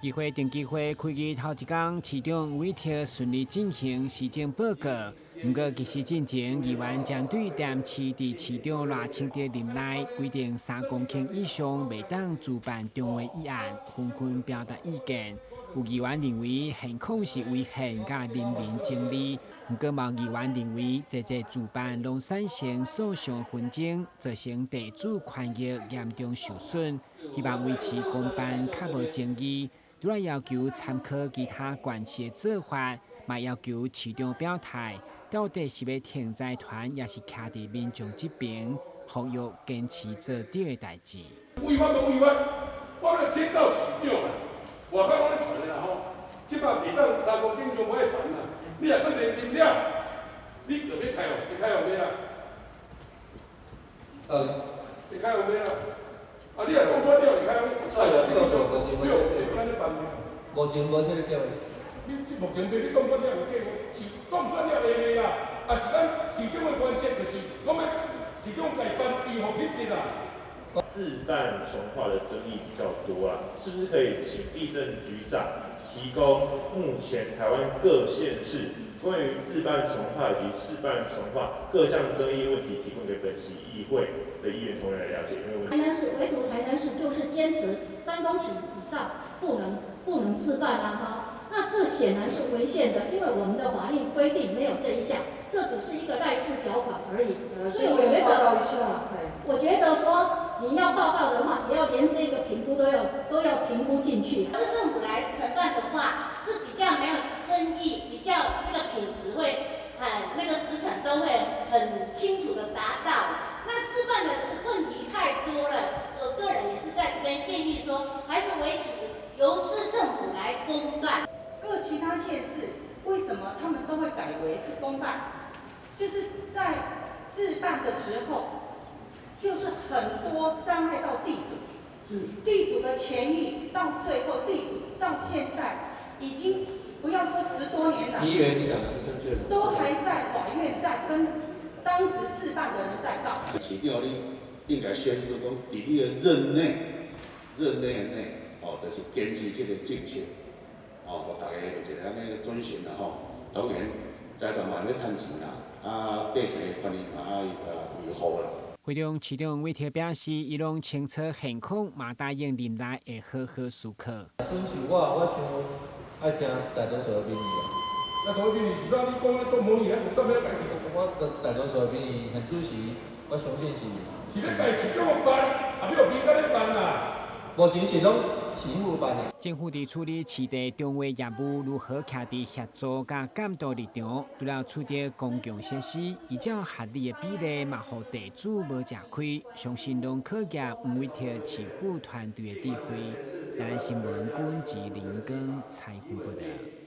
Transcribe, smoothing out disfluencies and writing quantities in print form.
議會定期會開議頭一工，市長委託順利進行施政報告。毋過其實進前議員針對踮市佇市長賴清德任內規定3公頃以上袂當自辦重劃議案，紛紛表達意見。有議員認為現況是違憲佮人民爭議，毋過嘛有議員認為濟濟自辦攏產生訴訟紛爭，造成地主權益嚴重受損，希望維持公辦較無爭議。除了要求參考其他縣市的做法，嘛要求市長表態，到底是欲聽財團，抑是徛佇民眾這邊，呼籲堅持做對的代誌。違法都違法，我咧請教市長啊，外口攏咧傳的啦吼，這擺袂當3公頃就無愛談啦，你若閣連任了，你就欲開放，欲開放欲啦？欲開放欲啦？啊，你若當選了會開放？對，會按呢辦。目前無這个計劃。你這目前對你當選了有計劃，是當選了會的啦，啊是咱市長的原則就是講欲市長家辦，維護品質啦。自辦重劃的爭議比較多啊，是不是可以請地政局長提供目前台灣各縣市關於自辦重劃以及市辦重劃各項爭議問題，提供給本席議會的議員同仁來了解？因為台南市唯獨台南市就是堅持3公頃以上不能自辦啊哈，那這顯然是違憲的，因為我們的法律規定沒有這一項，這只是一個賴式條款而已。所以我覺得說你要報告的話，也要連這個評估都要評估進去。市政府來承辦的話，是比較沒有爭議，比較那個品質會很那個時程都會很清楚的達到。那自辦的問題太多了，我個人也是在這邊建議說，還是維持由市政府來公辦。各其他縣市為什麼他們都會改為是公辦？就是在自辦的時候，就是很多傷害到地主，地主的權益到最後，地主到現在已經不要說10多年了，議員，你講的是正確的，都還在法院在跟當時自辦的人在告。市長你應該宣示講，佇你的任內內，哦，就是堅持這個政策，哦，予大家有一個按呢遵循啦吼。當然，財團嘛欲趁錢啦，啊，百姓的權利嘛愛維護啦。會中市長委託表示，伊攏清楚現況，嘛答應任內會好好思考。準是我，我想愛聽大多數的民意啊。那多數民意，是你講咧做模擬，還是啥物改變？我大多數的民意很主席，我相信是。是欲家市長辦，抑欲民間咧辦啦？目前是攏市政府辦的。政府佇處理市地重劃業務，如何徛佇協助佮監督立場，除了取得公共設施，依照合理的比例，嘛予地主無食虧，相信攏考驗黃委託市府團隊的智慧。台灣新聞君及林根採訪報道。